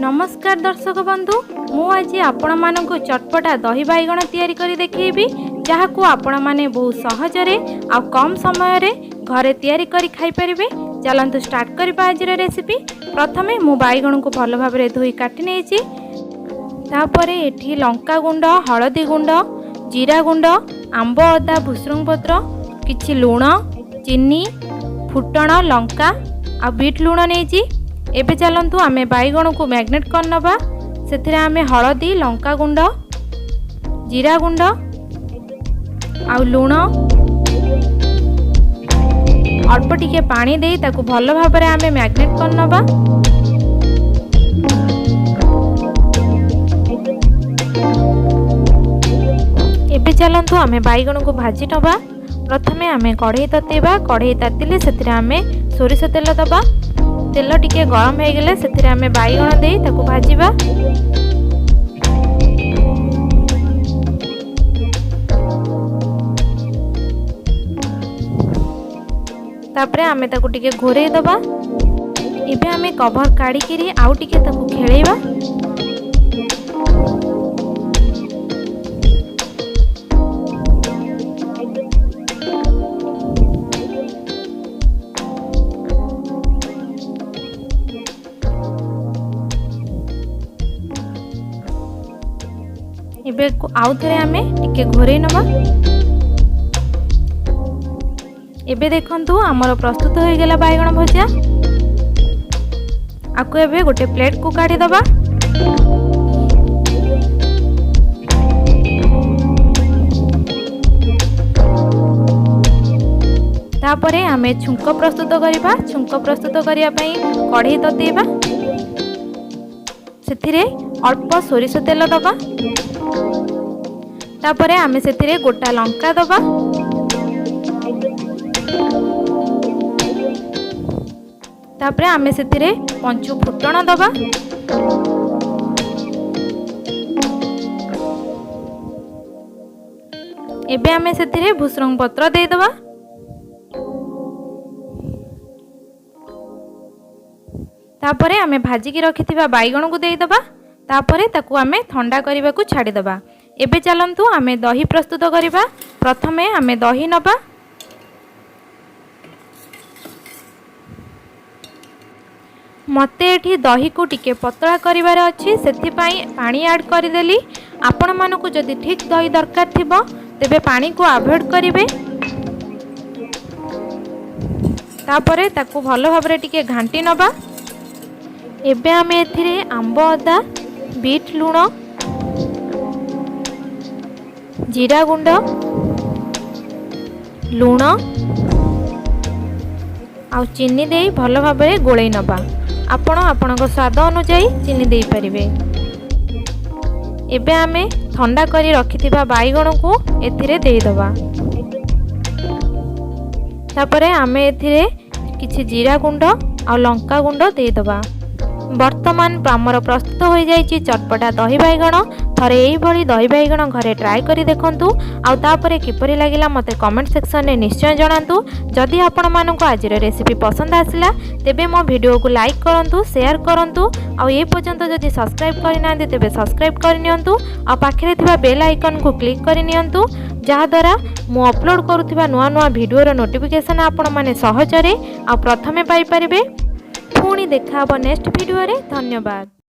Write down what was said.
ନମସ୍କାର ଦର୍ଶକ ବନ୍ଧୁ, ମୁଁ ଆଜି ଆପଣମାନଙ୍କୁ ଚଟପଟା ଦହି ବାଇଗଣ ତିଆରି କରି ଦେଖେଇବି, ଯାହାକୁ ଆପଣମାନେ ବହୁତ ସହଜରେ ଆଉ କମ୍ ସମୟରେ ଘରେ ତିଆରି କରି ଖାଇପାରିବେ। ଚାଲନ୍ତୁ ଷ୍ଟାର୍ଟ କରିବା ଆଜିର ରେସିପି। ପ୍ରଥମେ ମୁଁ ବାଇଗଣକୁ ଭଲ ଭାବରେ ଧୋଇ କାଟି ନେଇଛି। ତାପରେ ଏଠି ଲଙ୍କା ଗୁଣ୍ଡ, ହଳଦୀ ଗୁଣ୍ଡ, ଜିରା ଗୁଣ୍ଡ, ଆମ୍ବ ଅଦା, ଭୃସଙ୍ଗ ପତ୍ର, କିଛି ଲୁଣ, ଚିନି, ଫୁଟଣ, ଲଙ୍କା ଆଉ ବିଟ୍ ଲୁଣ ନେଇଛି। ଏବେ ଚାଲନ୍ତୁ ଆମେ ବାଇଗଣକୁ ମ୍ୟାରିନେଟ୍ କରିନେବା। ସେଥିରେ ଆମେ ହଳଦୀ, ଲଙ୍କା ଗୁଣ୍ଡ, ଜିରା ଗୁଣ୍ଡ ଆଉ ଲୁଣ, ଅଳ୍ପ ଟିକେ ପାଣି ଦେଇ ତାକୁ ଭଲ ଭାବରେ ଆମେ ମ୍ୟାରିନେଟ୍ କରିନେବା। ଏବେ ଚାଲନ୍ତୁ ଆମେ ବାଇଗଣକୁ ଭାଜି ନେବା। ପ୍ରଥମେ ଆମେ କଢ଼େଇ ତତେଇବା। କଢ଼େଇ ତାତିଲେ ସେଥିରେ ଆମେ ସୋରିଷ ତେଲ ଦେବା। ତେଲ ଟିକେ ଗରମ ହେଇଗଲେ ସେଥିରେ ଆମେ ବାଇଗଣ ଦେଇ ତାକୁ ଭାଜିବା। ତାପରେ ଆମେ ତାକୁ ଟିକେ ଘୋରେଇ ଦେବା। ଏବେ ଆମେ କଭର କାଢ଼ିକିରି ଆଉ ଟିକେ ତାକୁ ଖେଳେଇବା। ଏବେ ଆଉ ଥରେ ଆମେ ଟିକେ ଘୋରେଇ ନେବା। ଏବେ ଦେଖନ୍ତୁ ଆମର ପ୍ରସ୍ତୁତ ହୋଇଗଲା ବାଇଗଣ ଭଜା। ଆକୁ ଏବେ ଗୋଟେ ପ୍ଲେଟକୁ କାଢ଼ିଦେବା। ତାପରେ ଆମେ ଛୁଙ୍କ ପ୍ରସ୍ତୁତ କରିବା। ଛୁଙ୍କ ପ୍ରସ୍ତୁତ କରିବା ପାଇଁ କଢ଼େଇ ତତେଇବା। ସେଥିରେ ଅଳ୍ପ ସୋରିଷ ତେଲ ଦେବା। ତାପରେ ଆମେ ସେଥିରେ ଗୋଟା ଲଙ୍କା ଦେବା। ତାପରେ ଆମେ ସେଥିରେ ପଞ୍ଚୁ ଫୁଟଣ ଦେବା। ଏବେ ଆମେ ସେଥିରେ ଭୃସଙ୍ଗ ପତ୍ର ଦେଇଦେବା। ତାପରେ ଆମେ ଭାଜିକି ରଖିଥିବା ବାଇଗଣକୁ ଦେଇଦେବା। ତାପରେ ତାକୁ ଆମେ ଥଣ୍ଡା କରିବାକୁ ଛାଡ଼ିଦେବା। ଏବେ ଚାଲନ୍ତୁ ଆମେ ଦହି ପ୍ରସ୍ତୁତ କରିବା। ପ୍ରଥମେ ଆମେ ଦହି ନେବା। ମୋତେ ଏଠି ଦହିକୁ ଟିକେ ପତଳା କରିବାର ଅଛି, ସେଥିପାଇଁ ପାଣି ଆଡ଼୍ କରିଦେଲି। ଆପଣମାନଙ୍କୁ ଯଦି ଠିକ୍ ଦହି ଦରକାର ଥିବ ତେବେ ପାଣିକୁ ଆଭଏଡ଼୍ କରିବେ। ତାପରେ ତାକୁ ଭଲ ଭାବରେ ଟିକେ ଘାଣ୍ଟି ନେବା। ଏବେ ଆମେ ଏଥିରେ ଆମ୍ବ ଅଦା, ବିଟ୍ ଲୁଣ, ଜିରା ଗୁଣ୍ଡ, ଲୁଣ ଆଉ ଚିନି ଦେଇ ଭଲ ଭାବରେ ଗୋଳେଇ ନେବା। ଆପଣ ଆପଣଙ୍କ ସ୍ୱାଦ ଅନୁଯାୟୀ ଚିନି ଦେଇପାରିବେ। ଏବେ ଆମେ ଥଣ୍ଡା କରି ରଖିଥିବା ବାଇଗଣକୁ ଏଥିରେ ଦେଇଦେବା। ତାପରେ ଆମେ ଏଥିରେ କିଛି ଜିରା ଗୁଣ୍ଡ ଆଉ ଲଙ୍କା ଗୁଣ୍ଡ ଦେଇଦେବା। ବର୍ତ୍ତମାନ ଆମର ପ୍ରସ୍ତୁତ ହୋଇଯାଇଛି ଚଟପଟା ଦହି ବାଇଗଣ। ଥରେ ଏଇଭଳି ଦହି ବାଇଗଣ ଘରେ ଟ୍ରାଏ କରି ଦେଖନ୍ତୁ ଆଉ ତାପରେ କିପରି ଲାଗିଲା ମୋତେ କମେଣ୍ଟ ସେକ୍ସନରେ ନିଶ୍ଚୟ ଜଣାନ୍ତୁ। ଯଦି ଆପଣମାନଙ୍କୁ ଆଜିର ରେସିପି ପସନ୍ଦ ଆସିଲା ତେବେ ମୋ ଭିଡ଼ିଓକୁ ଲାଇକ୍ କରନ୍ତୁ, ସେୟାର କରନ୍ତୁ ଆଉ ଏ ପର୍ଯ୍ୟନ୍ତ ଯଦି ସବସ୍କ୍ରାଇବ୍ କରିନାହାନ୍ତି ତେବେ ସବସ୍କ୍ରାଇବ୍ କରିନିଅନ୍ତୁ ଆଉ ପାଖରେ ଥିବା ବେଲ୍ ଆଇକନ୍କୁ କ୍ଲିକ୍ କରିନିଅନ୍ତୁ, ଯାହାଦ୍ୱାରା ମୁଁ ଅପଲୋଡ଼ କରୁଥିବା ନୂଆ ନୂଆ ଭିଡ଼ିଓର ନୋଟିଫିକେସନ୍ ଆପଣମାନେ ସହଜରେ ଆଉ ପ୍ରଥମେ ପାଇପାରିବେ। ପୁଣି ଦେଖା ହେବ ନେକ୍ସଟ ଭିଡ଼ିଓରେ। ଧନ୍ୟବାଦ।